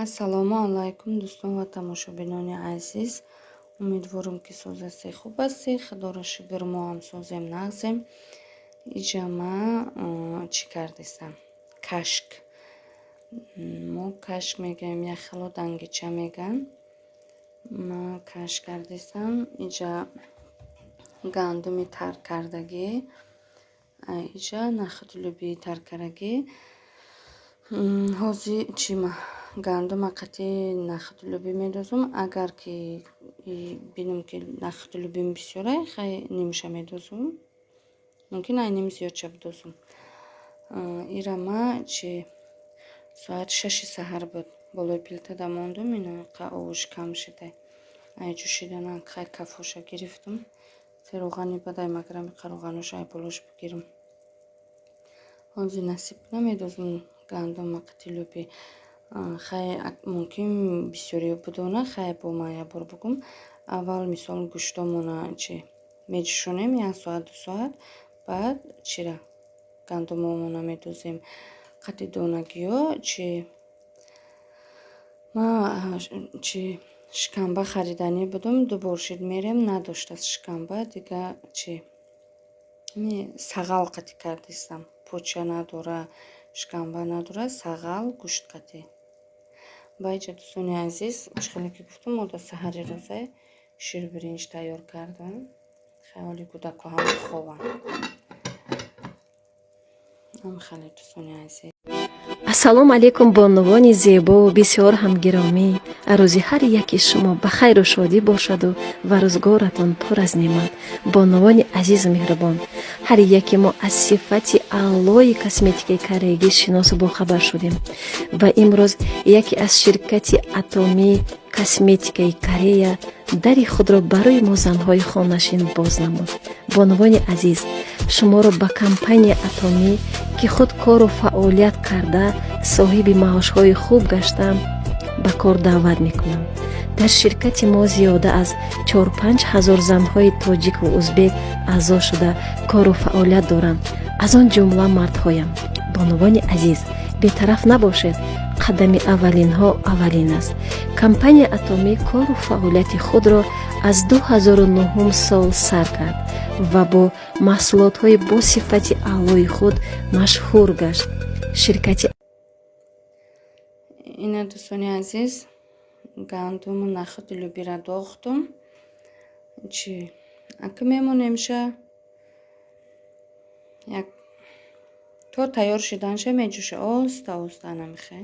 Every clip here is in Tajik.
Ассалому алайкум, дӯстон ва тамошобинони азиз. Умедворам, ки соз ҳастед, хуб ҳастед. Худоро шукр, мо ҳам созем, нағзем. Иҷа ма чӣ кардестам? Кашк. Мо кашк мегӯем, як хело дангича мегӯянд. Ма кашк кардестам. Иҷа гандуми тар кардагӣ, иҷа нахуди лӯбии тар кардагӣ. Ҳозир чӣ ма гандума қатъи нахуди лӯбӣ медозум. Агар ки бинам, ки нахуди лӯбим бисёра, хай нимша медозум. Мумкин ай ним зиёдша бидозум. Ира ма чи соати 6-и саҳар буд, болои плитада мондум, ина қа овуш кам шида. Ай ҷӯшидана хай кафоша гирифтум. Се равғани бадай магарам қа равғаноша ай болош бигирам. Ҳозир насиб намедозум гандума қатъи лӯбӣ. Хай мумкин бисёриё бидона, хай бо ман як бор бугум. Аввал мисол гӯштомона чи меҷӯшонем як соат, 2 соат, баъд чира гандумомона медозем. Қатъи донагиҳо чи ма чи шикамба хариданӣ будум, ду бор шид мерем, надоштааст шикамба, дига чи сағал қатӣ кардистам. Поча надора, шикамба надора, сағал гӯшт қатӣ. Ба иҷа, дӯстони азиз, чӣ хеле ки гуфтум, мо дар саҳари рӯза ширбиринҷ тайёр кардам. Хаёли кӯдако ҳама хобанд. Ам хеле, дӯстони азиз. Ассалому алайкум, бонувони зебову бисёр ҳам гиромӣ. Рӯзи ҳар яки шумо ба хайру шодӣ бошаду ва рӯзгоратон пур аз неъмат. Бонувони азизу меҳрубон, ҳар яке мо аз сифати аълои косметикаи кореягӣ шиносу бохабар шудем ва имрӯз яке аз ширкати Атомӣ косметикаи Корея дари худро барои мо занҳои хонашин боз намуд. Бонувони азиз, шуморо ба компания Атомӣ, ки худ кору фаъолият карда, соҳиби маошҳои хуб гашта, ба кор даъват мекунам. Дар ширкати мо зиёда аз 4-5 ҳазор занҳои тоҷику узбек аъзо шуда, кору фаъолият доранд, аз он ҷумла мардҳоям. Бонувони азиз, бетараф набошед, қадами аввалинҳо аввалин аст. Компания Атомӣ кору фаъолияти худро аз 2009 сол сар кард ва бо маҳсулотҳои бо сифати аълои худ машҳур гашт. Ширкати Ина, дӯстони азиз, гандуму нахуди лӯбиро дохтум. Чи ака мемонемша, як то тайёр шиданша меҷӯша, оста оста намихе.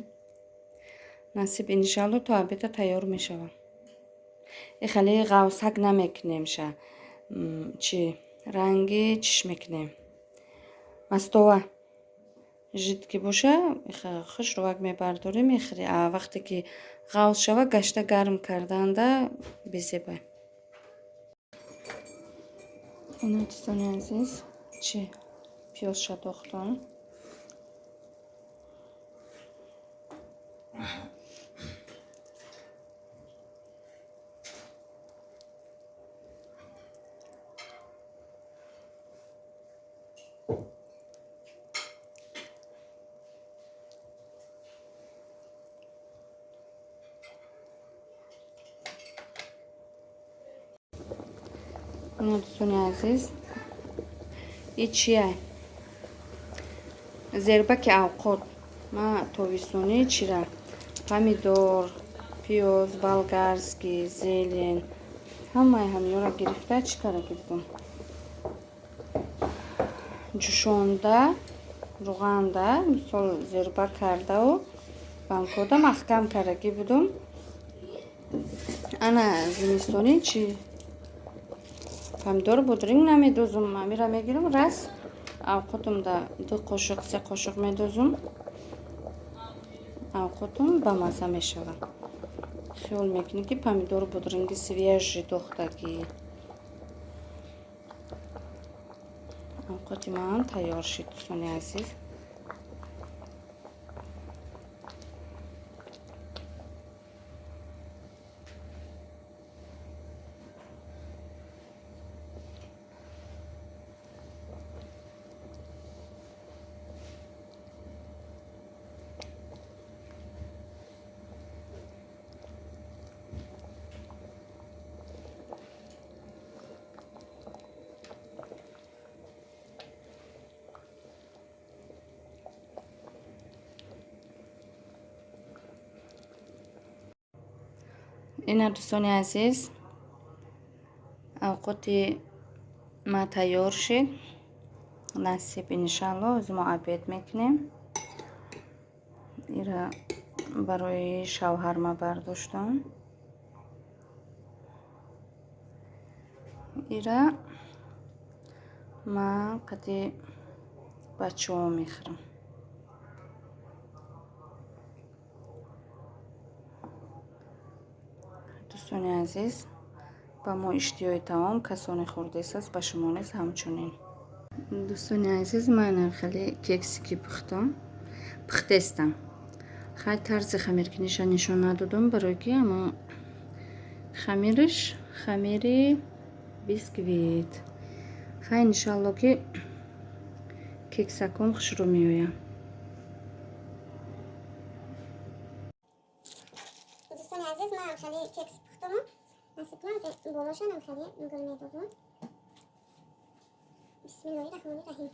Насиб, иншалло, то обеда тайёр мешавад. И хеле ғавсак намекунемша. Чи ранги чиш мекунем. Мастова жидкий боша, хушрувак мебардорем, мехӯри. А вақте ки ғавз шава, гашта гарм карданда безеба. Ина, дӯстони азиз, чи пиёзша дохтум. Ина, дӯстони азиз, и чия? Зербаки авқот. Ма тобистонӣ чира помидор, пиёз, болгарский, зелень, ҳамаи ҳаминҳоро гирифта, чӣ кара гирифтум? Ҷӯшонда, рӯғанда, мисол зерба кардаву банкода маҳкам кардагӣ будум. Ана зимистонӣ чи помидору бодринг намедозум, амира мегирам, рас авқотумда ду қошуқ, се қошуқ медозум, авқотум бамазза мешавад. Хиёл мекунӣ, ки помидору бодринги свежий дохтагӣ. Авқоти ман тайёр шуд, дӯстони азиз. Ина, дӯстони азиз, авқоти ма тайёр шид. Насиб, иншалло, ҳозир мо обед мекунем. Ира барои шавҳарма бардоштам. Ира ман қади бачаҳо мехӯрам. Дӯстони азиз, ба мо иштиҳои таом, касоне хӯрдааст, ба шумо низ ҳамчунин. Дӯстони азиз, ман хеле кексики пухтам, пухтестам. Хай, тарзи хамиркуниша нишон надодам, барое ки амо хамираш хамири бисквит. Хай, иншалло, ки кексаком хушрӯ меояд. Дӯстони азиз, ман хеле кекс пухтам. Насиб кунам, болошанам хеле гул медозам. Бисмиллоҳи раҳмони раҳим.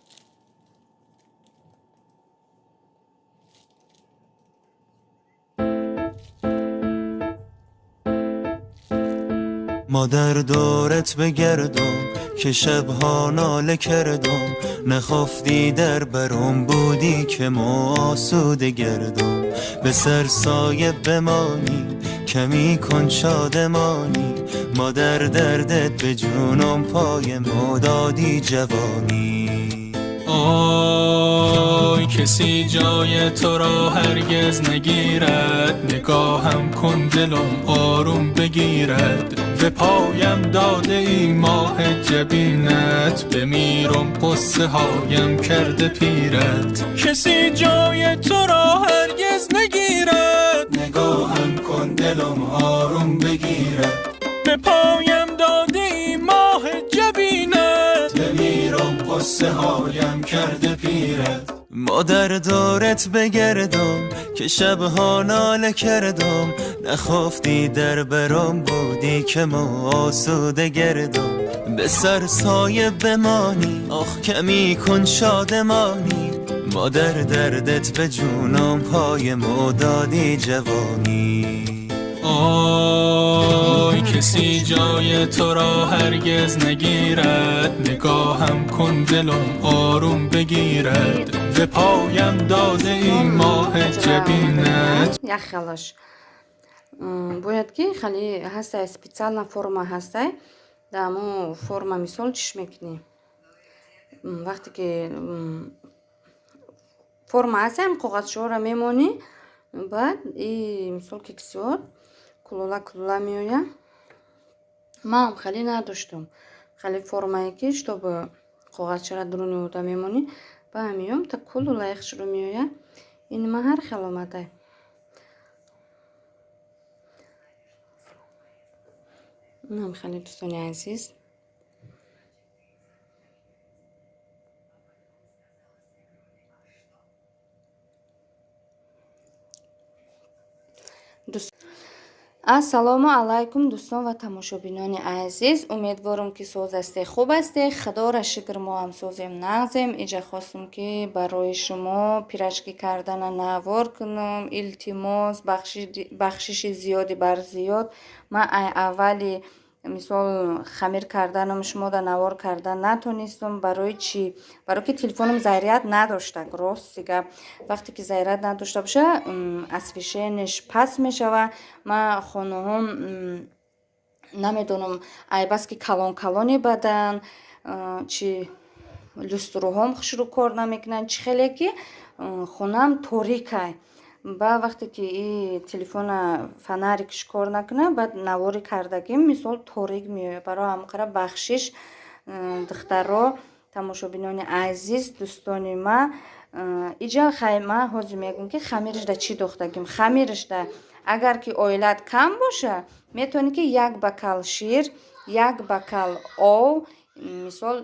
مادر دورت بگردم که شبها ناله کردم، نخفتی در برم بودی که ما آسوده گردم. به سر سایه بمانی، کمی کن شادمانی، مادر دردت به جونم، پای ما دادی جوانی. آی، کسی جای تو را هرگز نگیرد. نگاهم کن، دلم آروم بگیرد. به پایم داده ای ماه جبینت، بمیرم غصه هایم کرده پیرت. کسی جای تو را هرگز نگیرد. نگاهم کن، دلم آروم بگیرد. به پایم داده ای ماه جبینت، بمیرم غصه هایم کرده پیرت. مادر دورت بگردم که شبها ناله کردم، نخفتی در برم بودی که ما آسوده گردم. به سر سایه بمانی، آخ کمی کن شادمانی، مادر دردت به جونم، پای مو دادی جوانی. آی، کسی جای تو را هرگز نگیرد. نگاهم کن، دلم آروم بگیرد. به پایم داده ای ماه جبینت. Як хелаш бояд ки хеле ҳастай, специально форма ҳастай. Дар ҳамон форма, мисол, чиш мекунӣ, вақте ки форма ҳастай, ҳам коғазчаҳоро мемонӣ, баъд и мисол кексиҳо кулула кулула меояд. Ман хеле надоштум хеле формае ки чтобы коғазчаро дуруни ода мемонӣ, ба меём та кулулаи хушрӯ меояд. Ин ма ҳар хел омадай. Инам хеле, дӯстони азиз. Ассалому алайкум, дӯстон ва тамошобинони азиз! Умедворам, ки соз ҳасте, хуб ҳасте. Худоро шукр, мо ҳам созем, нағзем. Иҷа хостум, ки барои шумо пирожки кардана навор кунам. Илтимос, бахшиши зиёди бар зиёд. Ман ай аввали, мисол, хамир карданам шумода навор кардан натонистум. Барои чӣ? Барое ки телефонам заряд надошта. Рости гап, вақте ки заряд надошта боша, освещение ш паст мешава. Ман хонаҳом намедонам, айбаски калон калони бадан чи люструҳом хушрӯ кор намекунанд, чӣ хеле ки хонаам торикай. Ба вақте ки и телефона фонарик ш кор накунад, баъд навори кардагим, мисол, торик меояд. Барои ҳамон қадр бахшиш, духтаро, тамошобинони азиз, дӯстони ма. Иҷа хай, ман ҳозир мегӯям, ки хамирашда чӣ дохтагим. Хамирашда, агар ки оилат кам боша, метавонӣ, ки як бокал шир, як бокал ов, мисол,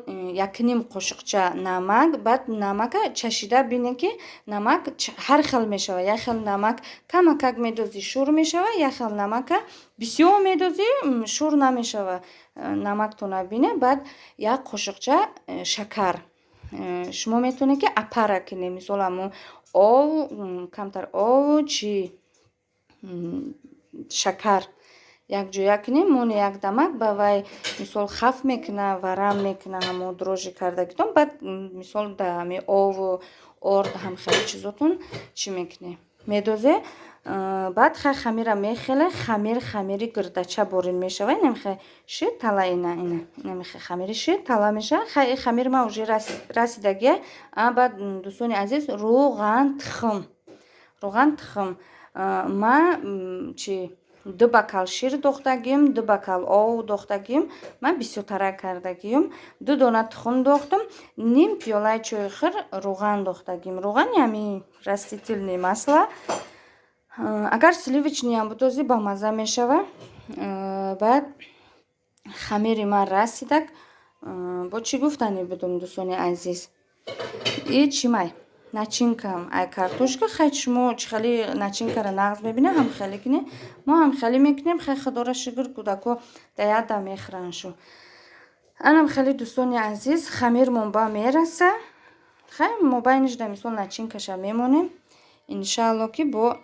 якним қошуқча намак. Баъд намака чашида бинед, ки намак ҳар хел мешавад. Як хел намак камакак медозӣ, шур мешавад, як хел намака бисёр медозӣ, шур намешавад. Намактона бинед. Баъд як қошуқча шакар. Шумо метавонед, ки апара кунед, мисол, ҳамон ов, камтар ов, чи шакар. Якҷоя кунем, моне як дамак ба вай мисол хаф мекуна, варам мекуна ҳамо дрожжи кардагитон. Баъд мисол да ҳами ову орд ҳам хеле чизотон чӣ мекунем, медозе. Баъд хай хамира мехеле, хамир хамири гирдача борин мешава. Инамихе шир тала, ина ина инамихе хамири шир тала мешава. Хай хамир ма уже расидагия. Баъд, дӯстони азиз, рӯған, тухм, рӯған, тухм. Ма чи 2 бокал шир дохтагим, 2 бокал ов дохтагим, ман бисёртара кардагим, 2 дона тухм дохтам, ним пиёлаи чойхӯр рӯған дохтагим. Рӯғани ҳами растительный масло. Агар сливочный ам будози, бамазза мешава. Баъд хамири ман расидак. Бо чӣ гуфтанӣ будум, дӯстони азиз? И чӣ май начинка м ай картошка. Хай, шумо чӣ хеле начинка ро нағз мебинед, ҳам хеле кунед, мо ҳам хеле мекунем. Хай, худоро шукр, кӯдако да як дам мехӯранд шу. Анам хеле, дӯстони азиз, хамирмон ба мераса. Хай, мобайниш да мисол начинка ша мемонем. Иншаалло, ки бо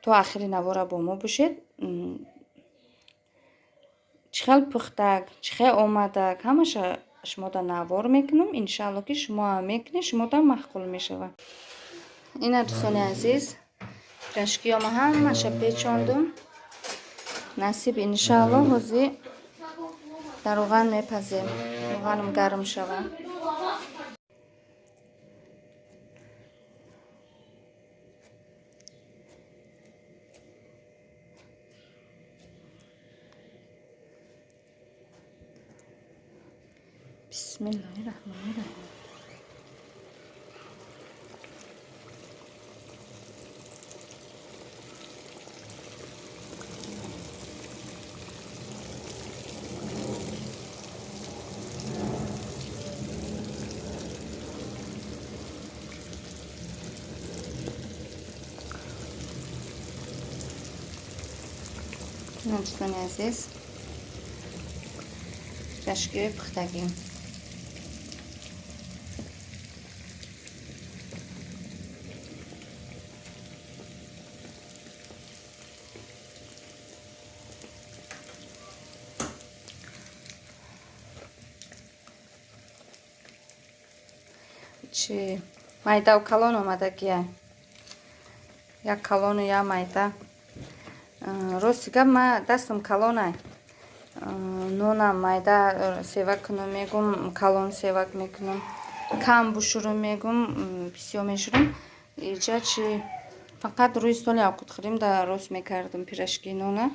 то ахири навора бо мо бошед. Чӣ хел пухтак, чӣ хел омадак, ҳамаша шумода навор мекунам. Иншаалло, ки шумоам мекунед, шумодам маъқул мешавад. Ина, дӯстони азиз, пирожки ёма ҳамаша печондум. Насиб, иншаалло, ҳозир дар рӯған мепазем, рӯғанам гарм шавад. Бисмиллоҳи раҳмони раҳим. Дӯстони азиз, пирожки ҳои пухтагим. Чи майдау калон омадагия, як калону як майда. Рости гап, ма дастам калонай, нонам майда севак кунам мегум, калон севак мекунам, кам бушурум мегум, бисёр мешурум. Иҷа чи фақат рӯи столи авқотхӯрим да рост мекардам пирожки нона.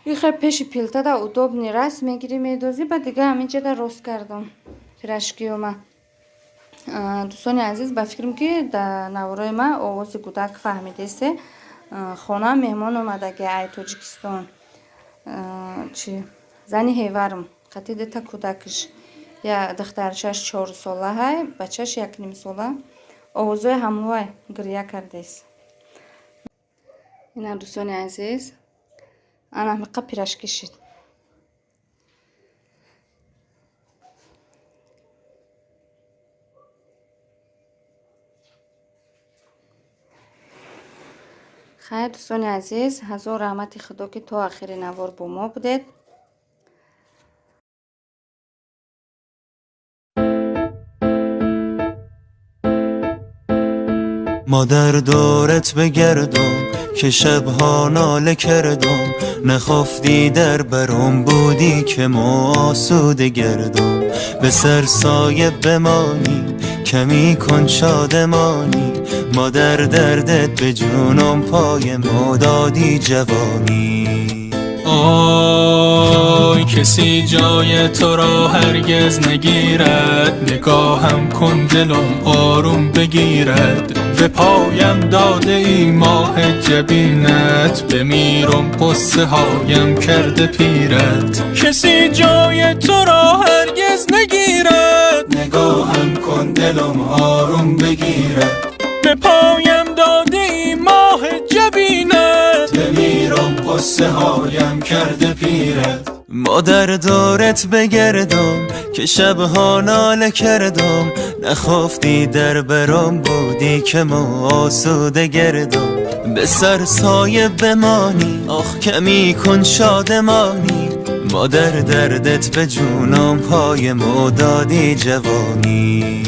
Ихе пеши плита да удобный раст мегирӣ, медозӣ. Ба дига ҳаминҷа да рост кардам пирожки ёма. Дӯстони азиз, ба фикрам, ки дар наворои ма овози кӯдак фаҳмидесте. Хона меҳмон омадаги ай Тоҷикистон, чи зани ҳеварм қати дута кӯдакиш, я духтарчаш 4 солаҳай, бачаш 1,5 сола. Овозои ҳамвай гиря кардест. Ина, дӯстони азиз, ана ҳамиқа пирожки шид. Хайр, дӯстони азиз, ҳазор раҳмати Худо, ки то ахири навор бо мо будед. مادر دورت بگردم که شبها ناله کردم، نخفتی در برم بودی که مو آسوده گردم. به سر سایه بمانی، کمی کن شادمانی، مادر دردت به جونم، پای مو دادی جوانی. آی، کسی جای تو را هرگز نگیرد. نگاهم کن، دلم آروم بگیرد. به پایم داده ای ماه جبینت، بمیرم غصه هایم کرده پیرت. کسی جای تو را هرگز نگیرد. نگاهم کن، دلم آروم بگیرد. به پایم داده ای ماه جبینت، بمیرم غصه هایم کرده پیرت. مادر دورت بگردم که شبها ناله کردم، نخفتی در برم بودی که مو آسوده گردم. به سر سایه بمانی، آخ کمی کن شادمانی. مادر دردت به جونم، پای مو دادی جوانی.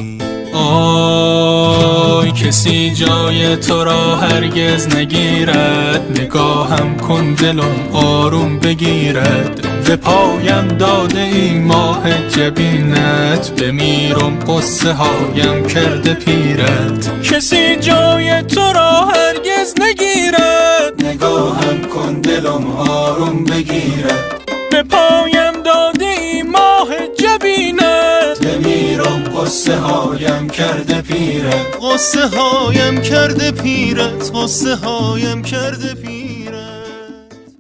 آی، کسی جای تو را هرگز نگیرد. نگاهم کن، دلم آروم بگیرد. به پایم داده ای ماه جبینت، بمیرم غصه هایم کرده پیرت. کسی جای تو را هرگز نگیرد. نگاهم کن، دلم آروم بگیرد. به پایم داده ای ماه جبینت، بمیرم غصه هایم کرده پیرت. غصه هایم کرده پیرت، غصه هایم کرده پیرت.